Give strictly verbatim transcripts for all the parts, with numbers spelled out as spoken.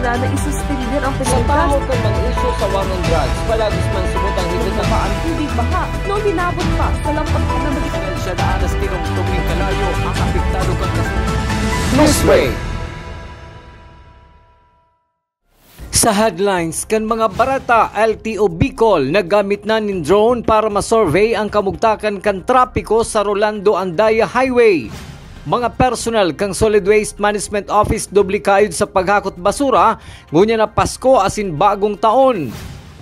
Na isuspender ang Sa pagkakataon kan mga isyu sa war on drugs, palagis man subot ang higit na pa ang tubig baha, no minabot pa sa lampas na magiging Siya na alas tinungtong ning kalayo ang apektado kan kasunod. Newsbreak. Sa headlines kan mga bareta, L T O Bicol naggamit na nin drone para masurvey ang kamugtakan kan trapiko sa Rolando Andaya Highway. Mga personnel kan Solid Waste Management Office doble kayod sa paghakot basura, ngunyan na Pasko asin Bagong Taon.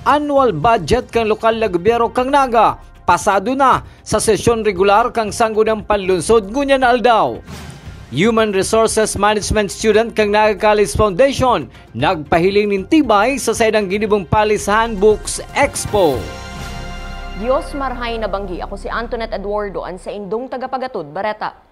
Annual budget kan lokal na gobyerno kan Naga pasado na sa sesyon regular kan Sangguniang Panlunsod ngunyan na aldaw. Human Resources Management student kan Naga College Foundation nagpahiling nin tibay sa saindang ginibong Palace Handbooks Expo. Dios marhay na banggi. Ako si Antoinette Eduardo, an saindong tagapagatod bareta.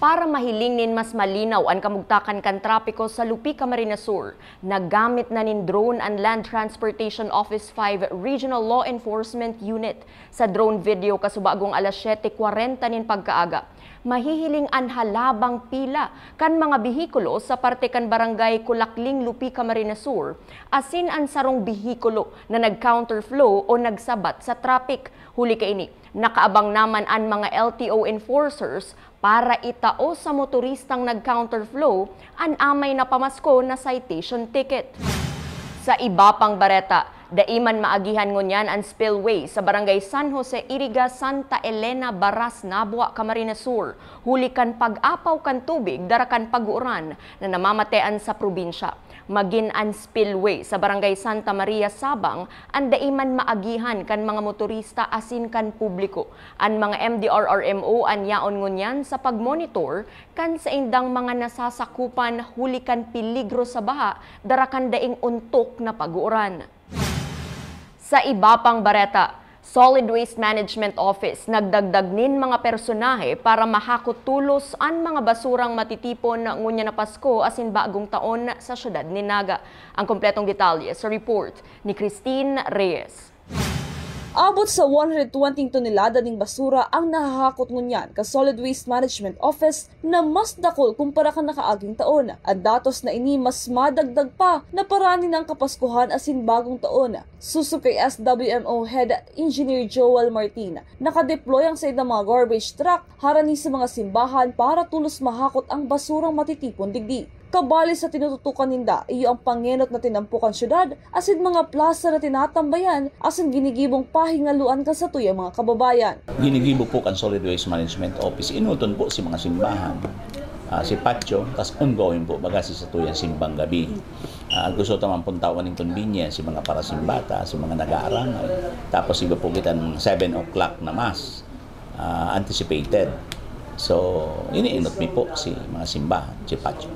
Para mahiling nin mas malinaw an kamugtakan kan trapiko sa Lupi, Camarines Sur, naggamit na nin drone an Land Transportation Office five Regional Law Enforcement Unit. Sa drone video kasubagong alas siyete kwarenta nin pagkaaga, mahihiling an halabang pila kan mga behikulo sa parte kan Barangay Kulakling, Lupi, Camarines Sur, asin an sarong behikulo na nag-counterflow o nagsabat sa traffic. Huli kaini, nakaabang naman an mga L T O enforcers para itao sa motoristang nag-counterflow an amay na pamasko na citation ticket. Sa iba pang bareta, dai man maagihan ngunyan an spillway sa Barangay San Jose Iriga, Santa Elena, Baras, Nabua, Camarines Sur, huli kan pag-apaw kan tubig dara kan pag-uuran na namamatean sa probinsya. Magin an spillway sa Barangay Santa Maria, Sabang, an dai man maagihan kan mga motorista asin kan publiko. An mga M D R R M O an yaon ngunyan sa pagmonitor kan saindang mga nasasakupan huli kan peligro sa baha dara kan daing ontok na pag-uuran. Sa iba pang bareta, Solid Waste Management Office nagdagdag nin mga personahe para mahakot tolos an mga basurang matitipon ngunyan na Pasko asin Bagong Taon sa siyudad nin Naga. Ang kompletong detalye sa report ni Christine Reyes. Abot sa one hundred twenty tonelada ning basura ang nahahakot ngunyan kan Solid Waste Management Office na mas dakul kumpara kan nakaaging taon. An datos na ini mas madagdag pa na parani na an Kapaskuhan asin Bagong Taon. Sosog kay S W M O Head Engineer Joel Martin, nakadeploy ang saindang mga garbage truck harani sa mga simbahan para tolos mahakot ang basurang matitipon digdi. Kabali sa tinututukan ninda, iyo ang pangenot na tinampo kan syudad asin mga plasa na tinatambayan asin ginigibong pahingaloan kan satuyang mga kababayan. Ginigibo po kan Solid Waste Management Office, enoton po si mga simbahan, ah, si patio, tas ongoing po baga si satuyang simbang gabi. Ah, gusto ta man pong tawan nin convenience, si mga parasimbata, si mga nag-aaraman. Tapos iba po kita ng seven o'clock na mass, ah, anticipated. So, iniinot mi po si mga simbahan, si patio.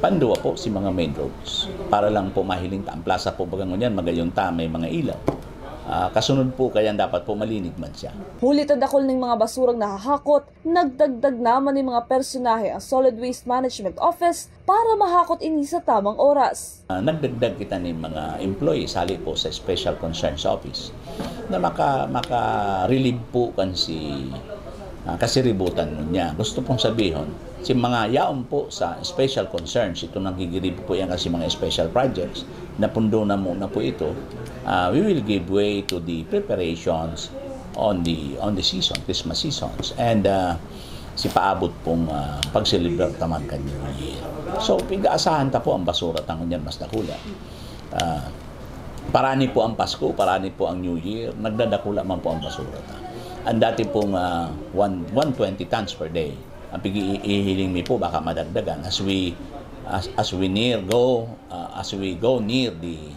Pandua po si mga main roads. Para lang po mahiling ta, ang plasa po baga ngunyan, magayon ta, may mga ilaw. Ah, kasunod po, kaya dapat po malinig man siya. Huli ta dakul ning mga basurang nahahakot, nagdagdag naman nin mga personahe ang Solid Waste Management Office para mahakot ini sa tamang oras. Ah, nagdagdag kita nin mga employees hali po sa Special Concerns Office na maka-, maka-relieve po kan si, ah, kasiributan ngunyan. Gusto pong sabihon, si mga yaon po sa special concerns, ito nagigirib po yan kasi mga special projects, napundo na muna po ito, ah, we will give way to the preparations on the, on the season, Christmas seasons. And, ah, si paabot pong, ah, pagselebrar ta man kan New Year. So, pig-aasahan ta po ang basura ta ngunyan mas dakula. Ah, parani po ang Pasko, parani po ang New Year, nagdadakula man po ang basura ta. Ang dati pong, ah, one, one twenty tons per day, ang pig-iihiling mi po baka madagdagan as we, as, as we near go, ah, as we go near the,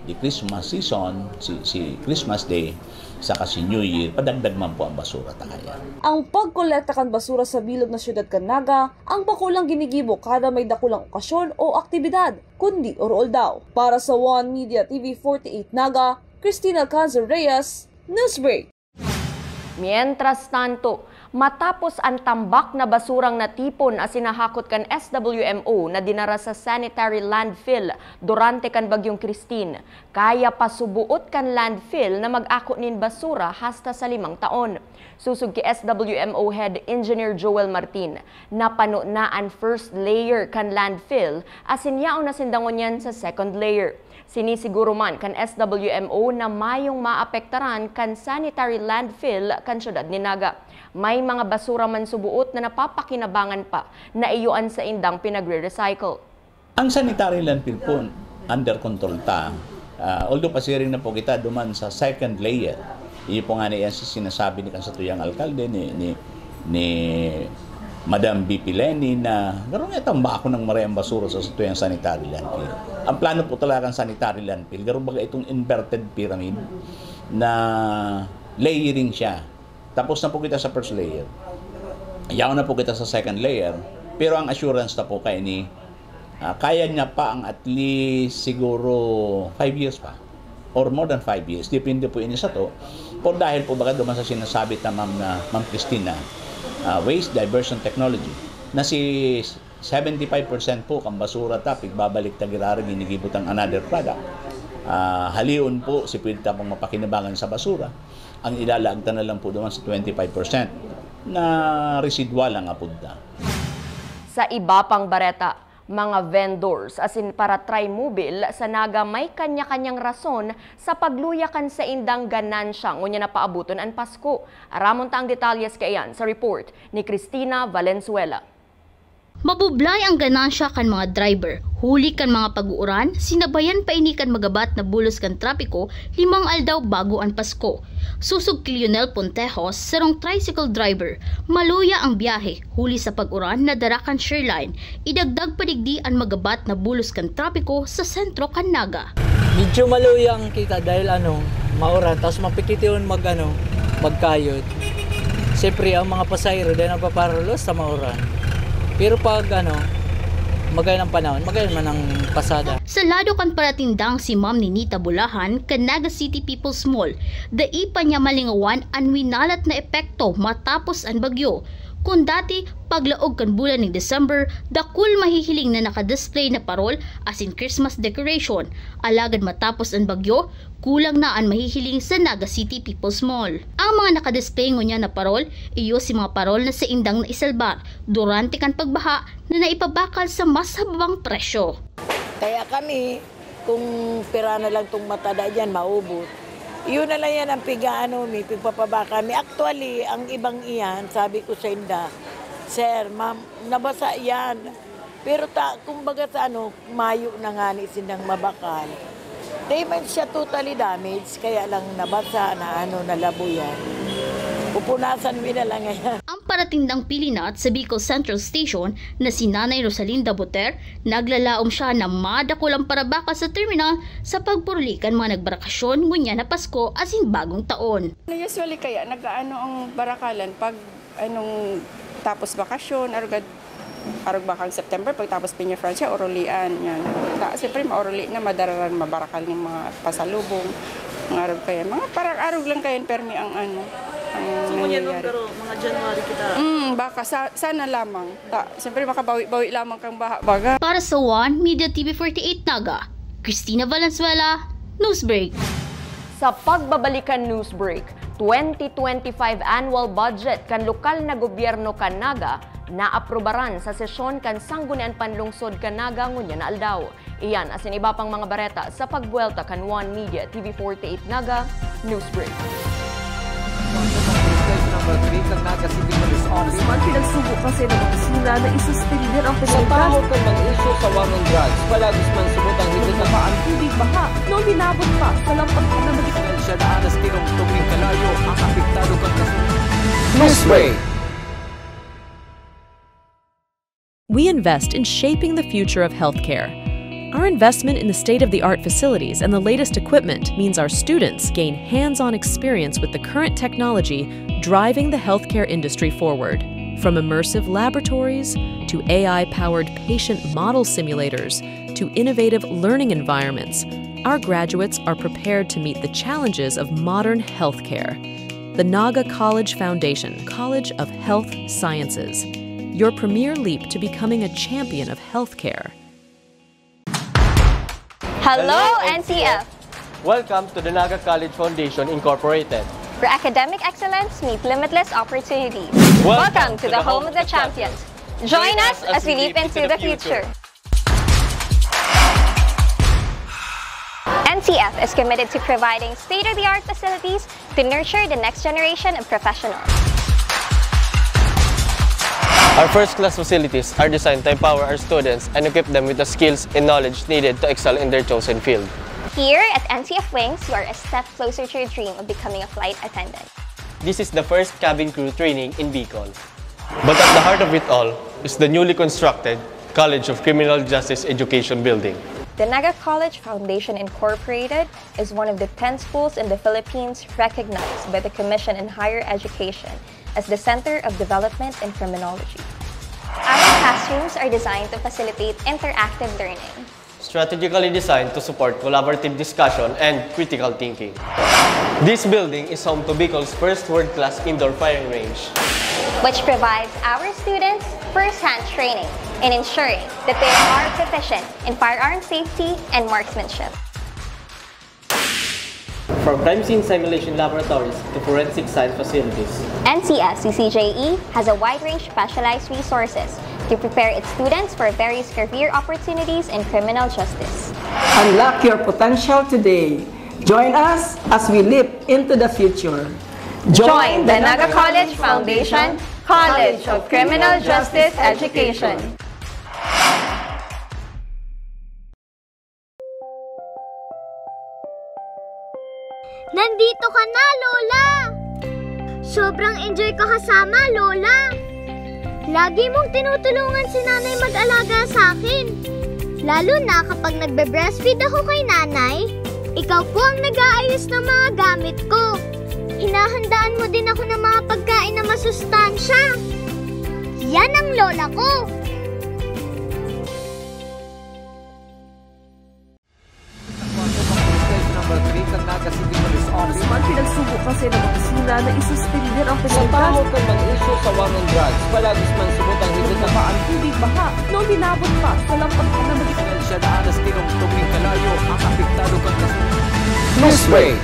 the Christmas season, si, si Christmas Day, saka si New Year, padagdag man po ang basura ta kaya. Ang pagkolekta kan basura sa bilog na syudad kan Naga, ang bako lang ginigibo kada may dakulang okasyon o aktibidad, kundi orool daw. Para sa One Media T V forty-eight Naga, Christine Alcanzar Reyes, Newsbreak. Mientras tanto, Matapos an tambak na basurang natipon asin nahakot kan S W M O na dinara sa sanitary landfill durante kan Bagyong Christine, kaya pa subuot kan landfill na mag-ako nin basura hasta sa limang taon. Sosog ki S W M O Head Engineer Joel Martin, napano na an first layer kan landfill asin yaon na sinda ngunyan sa second layer. Sinisiguro man kan S W M O na mayong maapektaran kan sanitary landfill kan syudad nin Naga. May mga basura man subuot na napapakinabangan pa na iyo an saindang pinagre-recycle. Ang sanitary landfill po, under control ta. Ah, although pasiring na po kita duman sa second layer. Iyo po nga na yan si sinasabi ni kan satuyang alkalde, ni, ni, ni Madam V P Leni na garo nga tambak ako ng maray ang basura sa satuyang sanitary landfill. Ang plano po talaga ng sanitary landfill, garo baga itong inverted pyramid na layering siya. Tapos na po kita sa first layer. Yaon na po kita sa second layer. Pero ang assurance na po kay ni, ah, kaya niya pa ang at least siguro five years pa. Or more than five years. Depende po ini sa to. Por dahil po baga duman sa sinasabi ta, ma'am, na, Ma'am Christina, ah, waste diversion technology, na si seventy-five percent po kan basura ta, pigbabalik ta giraray, ginigibo tang another product. Ah, halion po, si pwede ta pang mapakinabangan sa basura. Ang ilalaag ta na lang po duman sa twenty-five percent na residual ang apod ta. Sa iba pang bareta, mga vendors asin para-Trymobil sa Naga may kanya-kanyang rason sa pagluya kan saindang ganansya ngunyan na paaboton an Pasko. Aramon ta ang detalyes kaiyan sa report ni Christina Valenzuela. Mabublay ang ganansya kan mga driver, huli kan mga pag-uuran, sinabayan pa ini kan magabat na bulos kan trapiko limang aldaw bago an Pasko. Sosog ki Lionel Pontejos, sarong tricycle driver, maluya ang biyahe huli sa pag-uran na dara kan Sherline. Idagdag pa digdi an magabat na bulos kan trapiko sa sentro kan Naga. Medyo maluya ang kita dahil ano, mauran, tapos mapikit yun mag, ano, magkayod. Siyempre, ang mga pasahero dahil nagpaparulos sa mauran. Pero pag ano, magayon ang panahon, magayon man ang pasada. Sa lado kan paratindang si Ma'am Ninita Bulahan kan Naga City People's Mall, dai pa niya malingawan an winalat na epekto matapos an bagyo. Kun dati, paglaog kan bulan nin December, dakul mahihiling na nakadisplay na parol asin Christmas decoration. Alagad matapos an bagyo, kulang na an mahihiling sa Naga City People's Mall. Ang mga nakadisplay ngunyan na parol, iyo si mga parol na saindang naisalbar durante kan pagbaha na naipabakal sa mas hababang presyo. Kaya kami, kung pira na lang tong matada diyan, maubos. Yun na lang yan ang pigaano mi, pigpapabakal mi. Actually, ang ibang iyan, sabi ko sa inda, "Sir, ma'am, nabasa yan." Pero ta, kumbaga sa ano, mayo na nga ni sindang mabakal. Di man siya totally damage, kaya lang nabasa, na ano, nalabo yan. Pupunasan mi na lang ngayon. Ang paratindang pilinat sa Bicol Central Station na si Nanay Rosalinda Boter, naglalaom siya na madakul ang parabakal sa terminal sa pagpurli kan mga nagbakasyon ngunyan na Pasko asin Bagong Taon. Usually kaya nag-aano ang barakalan pag anong tapos bakasyon, arog, arog bakang September, pagtapos Peña Francia, urulian, yan. Ta, siyempre, mauruli na, madararan, mabarakal ng mga pasalubong, mga arog kaya. Mga parang arog lang kaya, permi ang ano, ang So, ngunyan, ma'am, nangyayari. Pero mga January kita. Mm, baka sa, sana lamang. Ta, siyempre, makabawi-bawi lamang kang baha, baga. Para sa One Media T V forty-eight Naga, Christina Valenzuela, Newsbreak. Sa pagbabalik kan Newsbreak, twenty twenty-five annual budget kan lokal na gobyerno kan Naga naaprubaran sa sesyon kan Sangguniang Panlungsod kan Naga ngunyan na aldaw. Iyan asin iba pang mga bareta sa pagbuwelta kan One Media T V forty-eight Naga Newsbreak. Number three, kan Naga City Police Office. Man, pinagsubo kasi ng opisina na isuspender ang Sa pagkakita. Tahaw kan mga isyu sa war on drugs, palagos man subot ang higit na Ang tubig baha, na uminabot pa sa lampag na mali- Dahil siya daan na tinungtong ning kalayo ang apektado kan kasunod. Newsbreak. We invest in shaping the future of healthcare. Our investment in the state-of-the-art facilities and the latest equipment means our students gain hands-on experience with the current technology driving the healthcare industry forward. From immersive laboratories to A I-powered patient model simulators to innovative learning environments, our graduates are prepared to meet the challenges of modern healthcare. The Naga College Foundation, College of Health Sciences, your premier leap to becoming a champion of healthcare. Hello, N C F! Welcome to the Naga College Foundation Incorporated, where academic excellence meets limitless opportunities. Welcome to the home of the champions. Join us as we leap into the future. N C F is committed to providing state-of-the-art facilities to nurture the next generation of professionals. Our first-class facilities are designed to empower our students and equip them with the skills and knowledge needed to excel in their chosen field. Here at N C F Wings, you are a step closer to your dream of becoming a flight attendant. This is the first cabin crew training in Bicol. But at the heart of it all is the newly constructed College of Criminal Justice Education Building. The Naga College Foundation Incorporated is one of the ten schools in the Philippines recognized by the Commission on Higher Education as the Center of Development in Criminology. Our classrooms are designed to facilitate interactive learning, strategically designed to support collaborative discussion and critical thinking. This building is home to Bicol's first world-class indoor firing range, which provides our students first-hand training in ensuring that they are proficient in firearm safety and marksmanship. From crime scene simulation laboratories to forensic science facilities, N C F C C J E has a wide range of specialized resources to prepare its students for various career opportunities in criminal justice. Unlock your potential today. Join us as we leap into the future. Join the Naga College Foundation College of Criminal Justice Education. Nandito ka na, Lola! Sobrang enjoy ko kasama, Lola! Lagi mong tinutulungan si Nanay mag-alaga sa akin. Lalo na kapag nagbe-breastfeed ako kay Nanay, ikaw po ang nag-aayos ng mga gamit ko. Hinahandaan mo din ako ng mga pagkain na masustansya. Yan ang lola ko! Naga City Police Office man pinagsubo kasi ng opisina na isuspender ang Sa komunidad. Tahaw kan mag-issue sa war on drugs, palagis man subot ang higit na Nababa ang tubig baha na uminabot pa sa lampag na magiging Siya daan na tinungtong nin kalayo ang apektado kan kasunod. Newsbreak.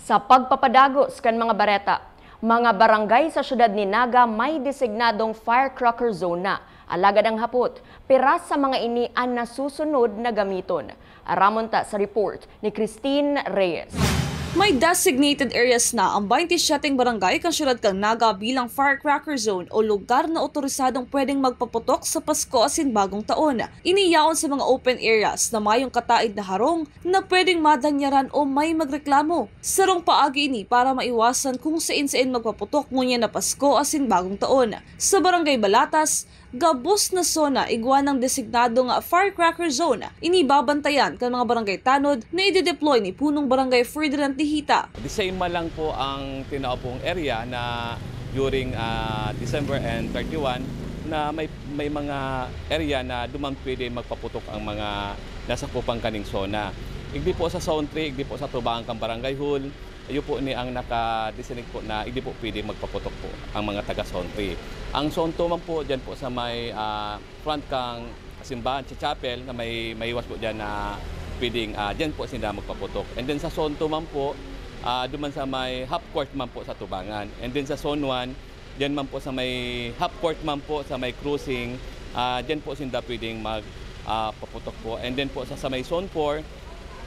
Sa pagpapadagos kan mga bareta, mga barangay sa siyudad ni Naga may designadong firecracker zone na. Alagad ang hapot, piras sa mga ini an nasusunod na gamiton. Aramon ta sa report ni Christine Reyes. May designated areas na ang baynte syeteng barangay kan siyudad kan Naga bilang firecracker zone o lugar na otorisadong pwedeng magpaputok sa Pasko asin Bagong Taon. Ini yaon sa mga open areas na mayong kataed na harong na pwedeng madanyaran o may magreklamo. Sarong paagi ini para maiwasan kung sain-sain magpaputok ngunyan na Pasko asin Bagong Taon. Sa Barangay Balatas, gabos na zona igwa nang designado nga firecracker zone. Ini babantayan kan mga barangay tanod na idedeploy ni Punong Barangay Ferdinand Tejita. The same man lang po ang tinao pong area na during, ah, December and thirty-one na may, may mga area na duman pwede magpaputok ang mga nasakupan kaning zona. Igdi po sa Zone three, igdi po sa tubangan kan Barangay Hall, iyo po ni ang naka-designate po na igdi po pwede magpaputok po ang mga taga Zone three. Ang Zone two man po, diyan po sa may, ah, front kang simbahan, sa chapel, na may maiwas po diyan na pwedeng, ah, diyan po sila magpaputok. And then sa Zone two man po, ah, duman sa may half court man po sa tubangan. And then sa Zone one, diyan man po sa may half court man po, sa may crossing, ah, diyan po sinda pwedeng mag, ah, paputok po. And then po sa, sa may Zone four,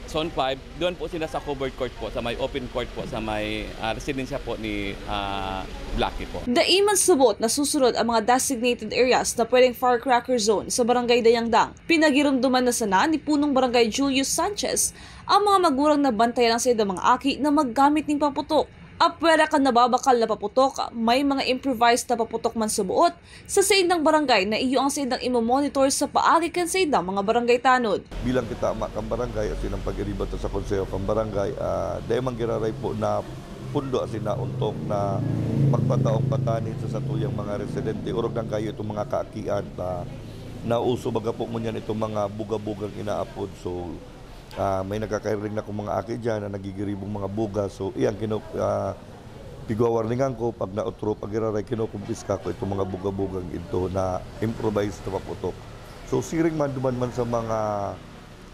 Zone five, doon po sila sa covered court po, sa may open court po, sa may, ah, residensya po ni, ah, Blackie po. Dai man subot na susunod ang mga designated areas na pwedeng firecracker zone sa Barangay Dayangdang. Pinagiromdoman na sana ni Punong Barangay Julius Sanchez ang mga magurang na bantayan ang saindang mga aki na maggamit nin paputok. Apwera kan nababakal na paputok, may mga improvised na paputok man suboot sa saindang barangay na iyo ang saindang imo-monitor sa paagi kan saindang mga barangay tanod. Bilang kita ama kan barangay asin ang pag-iriba ta sa konseho kan barangay, ah, dai man giraray po na pundo asin naontok na magpataong patanin sa satuyang mga residente, orog lang kayo itong mga kaakian ta nauso baga po ngunyan itong mga buga-bugang inaapod. So, Ah, may nagkakairing na akong mga aki diyan na nagigiribong mga bugas. So, iyan, kinu-, ah, pigwawarningan ko, pag nautro, pag iraray, kinukumpiska ko itong mga buga-bugang ito na improvised na paputok. So, siring man, duman man sa mga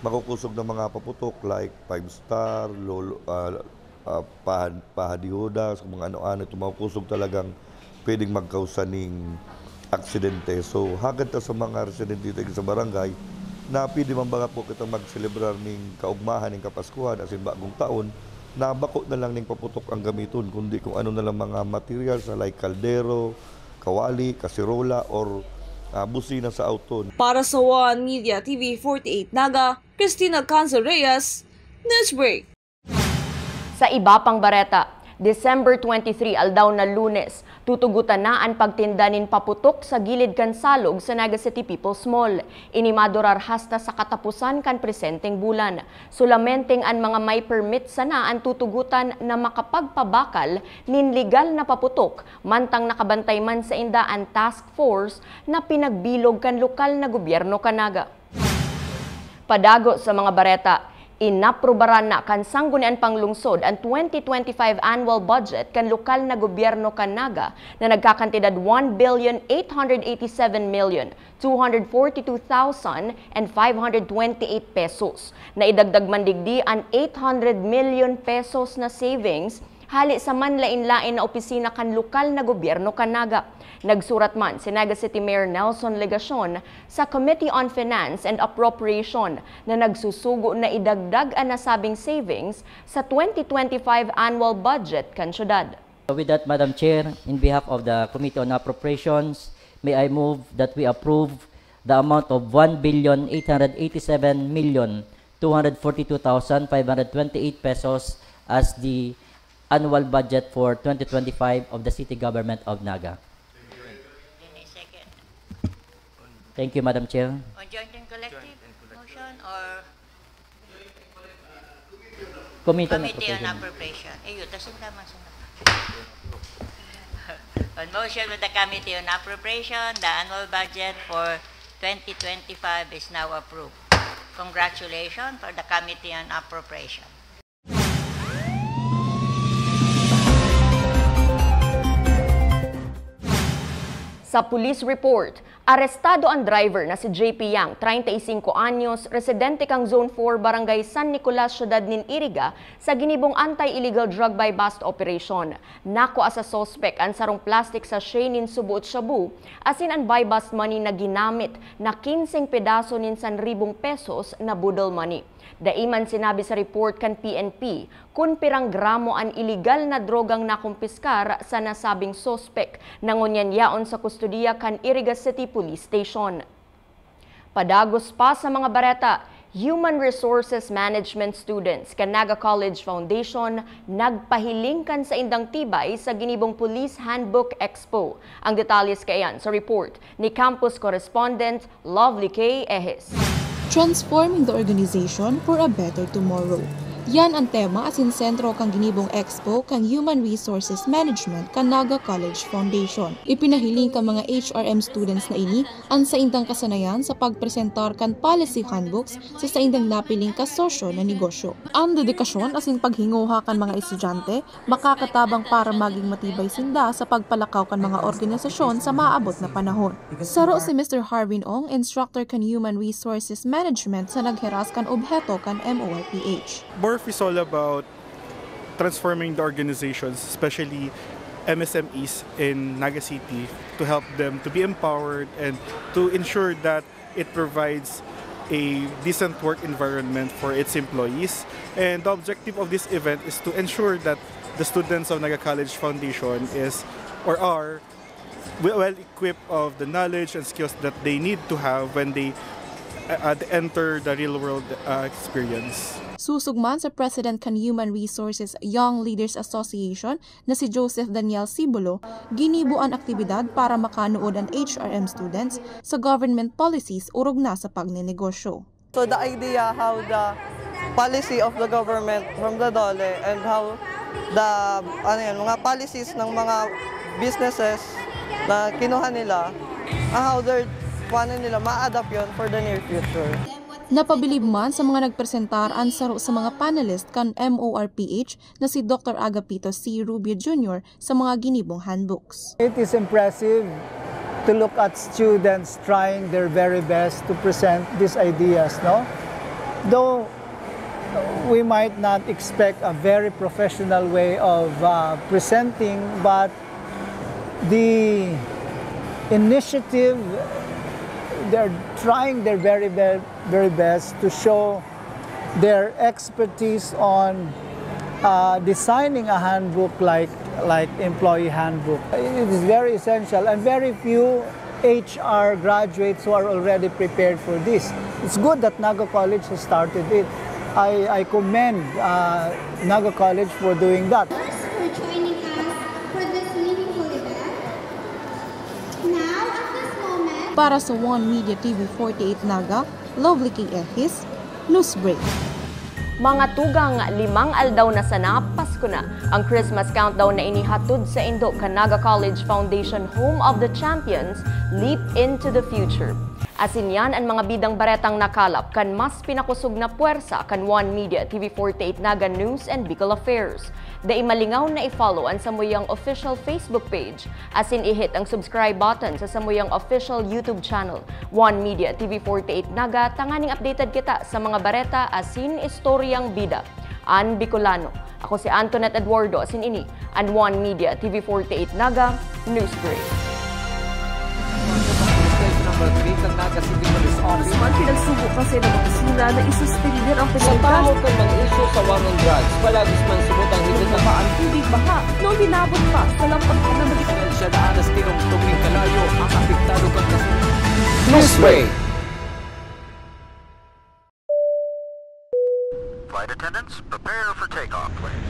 makukusog na mga paputok like Five Star, Lolo, ah, ah, Pahad-, Pahadihodas, kung mga ano-ano, itong makukusog talagang pwedeng magkausa ning aksidente. So, hagad ta sa mga residente dito sa barangay na pwede man baga po kita magselebrar ning kaugmahan ning Kapaskuhan, asin bagong taon, na bako na lang ning paputok ang gamiton, kundi kung ano na lang mga materials na like kaldero, kawali, kasirola, or, ah, busina sa auto. Para sa One Media T V forty-eight Naga, Christina Canzo Reyes, Newsbreak. Sa iba pang bareta, December twenty-three, aldaw na Lunes, tutugotan na an pagtinda nin paputok sa gilid kan salog sa Naga City People's Mall. Ini madurar hasta sa kataposan kan presenteng bulan. Solamenteng an mga may permit sana an tutugotan na makapagpabakal nin legal na paputok, mantang nakabantay man sainda an task force na pinagbilog kan lokal na gobyerno kan Naga. Padago sa mga bareta, inaprubaran na kan Sangguniang Panglungsod an twenty twenty-five annual budget kan lokal na gobyerno kan Naga na nagkakantidad one billion eight hundred eighty-seven million two hundred forty-two thousand and five hundred twenty-eight pesos. Naidagdag man digdi an eight hundred million pesos na savings hale sa manlaen-laen na opisina kan lokal na gobyerno kan Naga. Nagsurat man si Naga City Mayor Nelson Legacion sa Committee on Finance and Appropriation na nagsusugo na idagdag an nasabing savings sa twenty twenty-five annual budget kan syudad. With that, Madam Chair, in behalf of the Committee on Appropriations, may I move that we approve the amount of one billion eight hundred eighty-seven million two hundred forty-two thousand five hundred twenty-eight pesos as the annual budget for twenty twenty-five of the City Government of Naga. Then I second. Thank you, Madam Chair. On joint and collective motion or Committee on Committee on Appropriation. Appropriation? Eh, yun, tas yung tama sa On motion of the Committee on Appropriation, the annual budget for twenty twenty-five is now approved. Congratulations for the Committee on Appropriation. Sa police report, arestado an driver na si J P Yang, treinta y cinco anyos, residente kan Zone four, Barangay San Nicolas, Syudad nin Iriga, sa ginibong anti-illegal drug buy-bust operation. Nakua sa suspek an sarong plastic sachet nin suboot shabu, asin an buy-bust money na ginamit na kinseng pedaso nin sanribong pesos na boodle money. Dai man sinabi sa report kan P N P kun pirang gramo an iligal na drogang nakumpiskar sa nasabing suspek na ngunyan yaon sa kustodiya kan Iriga City Police Station. Padagos pa sa mga bareta, Human Resources Management students kan Naga College Foundation nagpahiling kan saindang tibay sa ginibong Police Handbook Expo. Ang detalye kaiyan sa report ni campus correspondent Lovely K Ejes. Transforming the organization for a better tomorrow. Yan ang tema asin sentro kan ginibong expo kan Human Resources Management kan Naga College Foundation. Ipinahiling kan mga H R M students na ini an saindang kasanayan sa pagpresentar kan policy handbooks sa saindang napiling kasosyo na negosyo. Ang dedikasyon asin paghinguha kan mga estudyante makakatabang para maging matibay sinda sa pagpalakaw kan mga organisasyon sa maabot na panahon. Saro si Mister Harvin Ong, instructor kan Human Resources Management, sa naghiras kan obheto kan M O R P H. Borf is all about transforming the organizations, especially M S M Es in Naga City, to help them to be empowered and to ensure that it provides a decent work environment for its employees. And the objective of this event is to ensure that the students of Naga College Foundation is or are we-, well equipped of the knowledge and skills that they need to have when they uh, uh, enter the real world uh, experience. Susog man sa President kan Human Resources Young Leaders Association na si Joseph Daniel Sibulo, ginibo an aktibidad para makanuod an H R M students sa government policies orog na sa pagnenegosyo. So the idea how the policy of the government from the DOLE and how the, ano yan, mga policies ng mga businesses na kinuha nila, ah, how they're, paano nila ma-adapt yun for the near future. Napabilib man sa mga nagpresentar an saro sa mga panelist kan M O R P H na si Doctor Agapito C. Rubio Junior sa mga ginibong handbooks. It is impressive to look at students trying their very best to present these ideas, no? Though we might not expect a very professional way of, uh, presenting, but the initiative, they're trying their very, very, very best to show their expertise on, uh, designing a handbook like, like employee handbook. It is very essential, and very few H R graduates who are already prepared for this. It's good that Naga College has started it. I, I commend, uh, Naga College for doing that. First, for joining us for this meaningful event. Now, at this moment, para sa One Media T V forty-eight Naga, Lovely K. Ehis, Newsbreak. Mga tugang, limang aldaw na sana, Pasko na. Ang Christmas countdown na inihatod saindo kan Naga College Foundation, home of the champions, leap into the future. Asin yan an mga bidang baretang nakalap kan mas pinakosog na pwersa kan One Media T V forty-eight Naga News and Bicol Affairs. Dai malingaw na i-follow an samuyang official Facebook page, asin i-hit ang subscribe button sa samuyang official YouTube channel, One Media T V forty-eight Naga, tanganing updated kita sa mga bareta asin istoryang bida. An Bicolano. Ako si Antoinette Eduardo, asin ini an One Media T V forty-eight Naga News Break. Number three kan Naga City Police Office. Man pinagsubo kasi ng opisina na isuspender ang Sa kriminal. Tahaw kan mga isyu sa war on drugs, palagis man subot ang higit na Bumaba ang tubig baha, no, linabot pa sa lampag na magit- Dahil siya naalas tinungtong ning kalayo ang apektado kan kasunod. Newsbreak. Flight attendants, prepare for takeoff, please.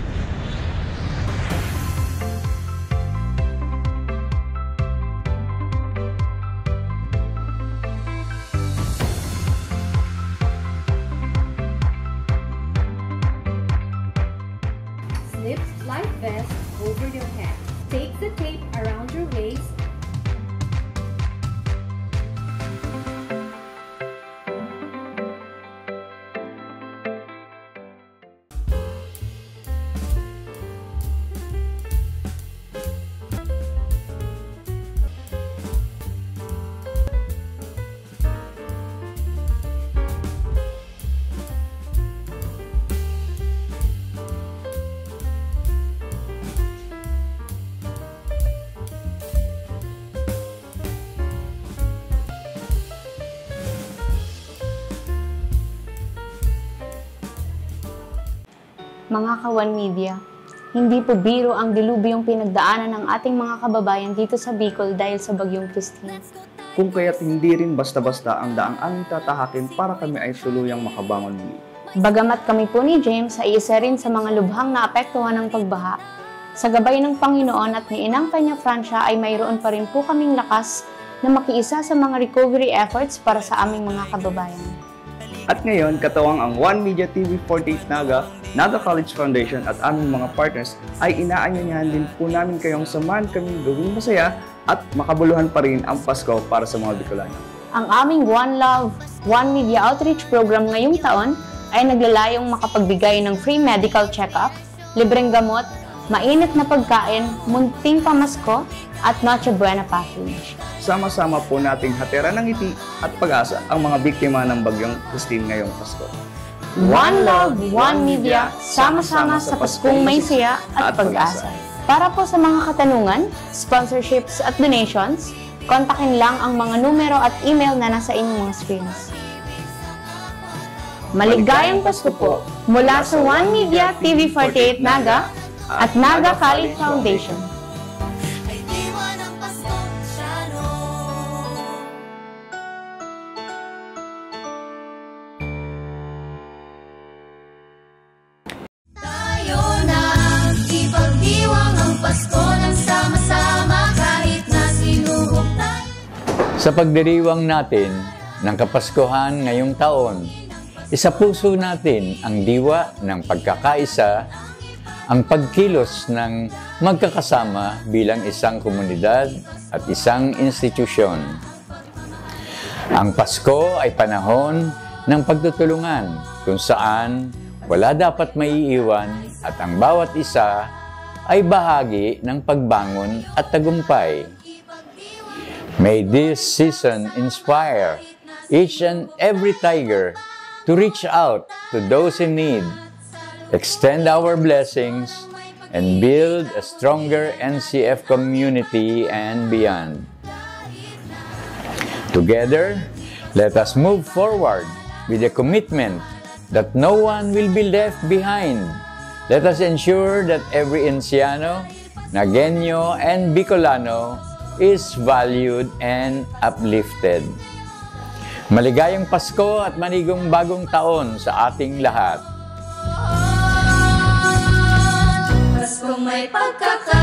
Slip life vest over your head. Take the tape around your waist. Mga ka-One Media, hindi po biro ang dilubyong pinagdaanan ng ating mga kababayan dito sa Bicol dahil sa Bagyong Christine. Kung kaya't hindi rin basta-basta ang daang aming tatahakin para kami ay tuluyang makabangon muli. Bagamat kami po ni James ay isa rin sa mga lubhang naapektuhan ng pagbaha, sa gabay ng Panginoon at ni Inang Peña Francia ay mayroon pa rin po kaming lakas na makiisa sa mga recovery efforts para sa aming mga kababayan. At ngayon, katuwang ang One Media T V forty-eight Naga, Naga College Foundation at aming mga partners, ay inaanyayahan din po namin kayong samahan kaming gawing masaya at makabuluhan pa rin ang Pasko para sa mga Bicolano. Ang aming One Love, One Media Outreach Program ngayong taon ay naglalayong makapagbigay ng free medical check-up, libreng gamot, mainit na pagkain, munting pamasko, at Noche Buena package. Sama-sama po nating hatiran ng ngiti at pag-asa ang mga biktima ng Bagyong Christine ngayong Pasko. One Love, One Media, sama-sama sa Paskong may saya at pag-asa. Para po sa mga katanungan, sponsorships at donations, kontakin lang ang mga numero at email na nasa inyong mga screens. Maligayang Pasko po mula sa One Media T V forty-eight Naga at Naga College Foundation. Tayo na, ipagdiwang ang Pasko ng sama-sama kahit na sinuhog tayo. Sa pagdiriwang natin ng Kapaskuhan ngayong taon, isapuso natin ang diwa ng pagkakaisa, ang pagkilos ng magkakasama bilang isang komunidad at isang institusyon. Ang Pasko ay panahon ng pagtutulungan, kung saan wala dapat maiiwan at ang bawat isa ay bahagi ng pagbangon at tagumpay. May this season inspire each and every Tiger to reach out to those in need, extend our blessings, and build a stronger N C F community and beyond. Together, let us move forward with the commitment that no one will be left behind. Let us ensure that every Enciano, Nagueño, and Bicolano is valued and uplifted. Maligayang Pasko at manigong bagong taon sa ating lahat. Paskong may pagkaka